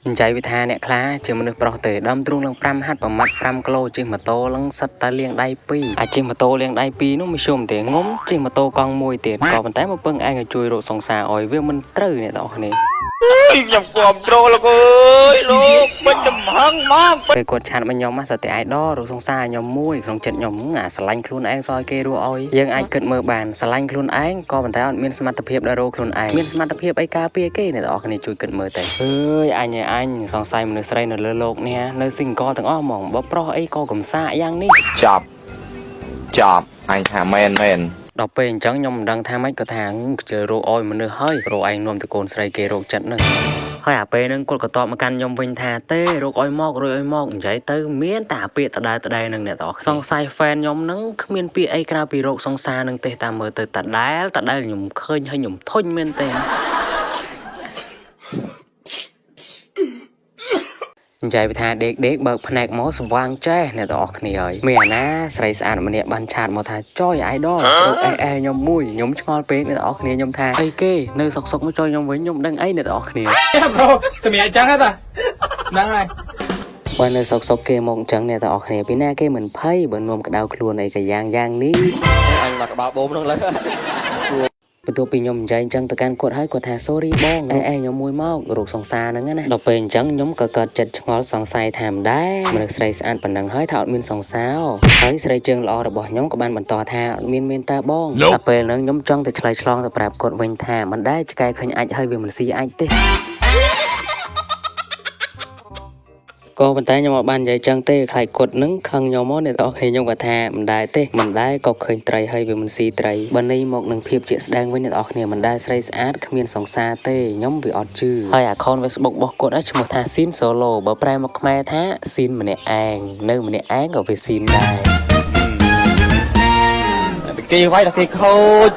និយាយវាថាអ្នកខ្លះជាមនុស្សប្រុសទេដើមទ្រូងឡើង5ហាត់ប្រមាត់5គីឡូជិះម៉ូតូឡើងសិតតែលាងដៃ2អាចជិះម៉ូតូលាងដៃ2នោះមិនជុំទេងុំជិះម៉ូតូកង់មួយទៀតក៏ប៉ុន្តែមកពឹងឯងឲ្យជួយរកសង្សារឲ្យវាមិនត្រូវអ្នកទាំងអស់គ្នា ខ្ញុំគ្រប់ត្រូលលោកអើយលោកពេញទំហឹងហ្មង ពេលគាត់ឆាតមកខ្ញុំសតិ idol រកសង្សារខ្ញុំមួយក្នុងចិត្តខ្ញុំអាស្រឡាញ់ខ្លួនឯងសោយគេរស់ឲ្យយើងអាចគិតមើលបានស្រឡាញ់ខ្លួនឯងក៏ប៉ុន្តែអត់មានសមត្ថភាពដល់រកខ្លួនឯងមានសមត្ថភាពអីការពារគេអ្នកទាំងអស់គ្នាជួយគិតមើលទៅអើយអញឯអញសង្ស័យមនុស្សស្រីនៅលើโลกនេះនៅ single ទាំងអស់ហ្មងបើប្រុសអីក៏កំសាកយ៉ាងនេះ ចប់ចប់អញថាមែនមែន ដល់ពេលអញ្ចឹងខ្ញុំមិនដឹងថាម៉េចក៏ថាជឿរកឲ្យមនុស្សហើយរកឯងនាំតកូនស្រីគេរកចិត្តហ្នឹងហើយអាពេលហ្នឹងគាត់ក៏តបមកកាន់ខ្ញុំវិញថាទេរកឲ្យមករកឲ្យមកនិយាយទៅមានតែអាពាក្យដដែលដដែលហ្នឹងអ្នកទាំងអស់សង្ស័យ fan ខ្ញុំហ្នឹងគ្មានពាក្យអីក្រៅពីរកសង្សារហ្នឹងទេតាមមើលទៅដដែលដដែលខ្ញុំឃើញហើយខ្ញុំធុញមែនទេ និយាយពីថាដេកដេកបើកភ្នែកមកស្វាងចេះអ្នកទាំងអស់គ្នាហើយមានអាណាស្រីស្អាតម្នាក់បានឆាតមកថាចយ idol រកអេអេខ្ញុំមួយខ្ញុំឆ្ងល់ពេកអ្នកទាំងអស់គ្នាខ្ញុំថាអីគេនៅសុកសុកមកចយខ្ញុំវិញខ្ញុំដឹងអីអ្នកទាំងអស់គ្នា ប្រូសម្រាប់ចឹងហ៎តាហ្នឹងហើយ បើនៅសុកសុកគេមកអញ្ចឹងអ្នកទាំងអស់គ្នាពីណាគេមិនភ័យបើនាំក្តៅខ្លួនអីក៏យ៉ាងយ៉ាងនេះ អញមកក្បាលបូមហ្នឹងលើ បន្ទាប់ពីខ្ញុំនិយាយអញ្ចឹងទៅកាន់គាត់ហើយគាត់ថា sorry បងអេអេខ្ញុំមួយមករោគសង្សារហ្នឹងណាដល់ពេលអញ្ចឹងខ្ញុំក៏កើតចិត្តឆ្ងល់សង្ស័យថាមិនដែរមនុស្សស្រីស្អាតប៉ុណ្ណឹងហើយថាអត់មានសង្សារហើយស្រីជើងល្អរបស់ខ្ញុំក៏បានបន្តថាអត់មានមានតើបងដល់ពេលហ្នឹងខ្ញុំចង់ទៅឆ្លើយឆ្លងទៅប្រាប់គាត់វិញថាមិនដែរឆ្កែឃើញអាចហើយវាមិនស៊ីអាចទេក៏ប៉ុន្តែខ្ញុំអត់បាននិយាយចឹងទេខ្លាចគាត់នឹងខឹងខ្ញុំមកអ្នកទាំងអស់គ្នាខ្ញុំក៏ថាមិនដែរទេមិនដែរក៏ឃើញត្រីហើយវាមិនស៊ីត្រីបើនេះមកនឹងភាពជាក់ស្ដែងវិញអ្នកទាំងអស់គ្នាមិនដែរស្រីស្អាតគ្មានសង្សារទេខ្ញុំវាអត់ជឿហើយ account Facebook របស់គាត់ឯងឈ្មោះថា Sin Solo បើប្រែមកខ្មែរថា Sin ម្នាក់ឯងនៅម្នាក់ឯងក៏វា Sin ដែរ គេវាយដល់គេខូច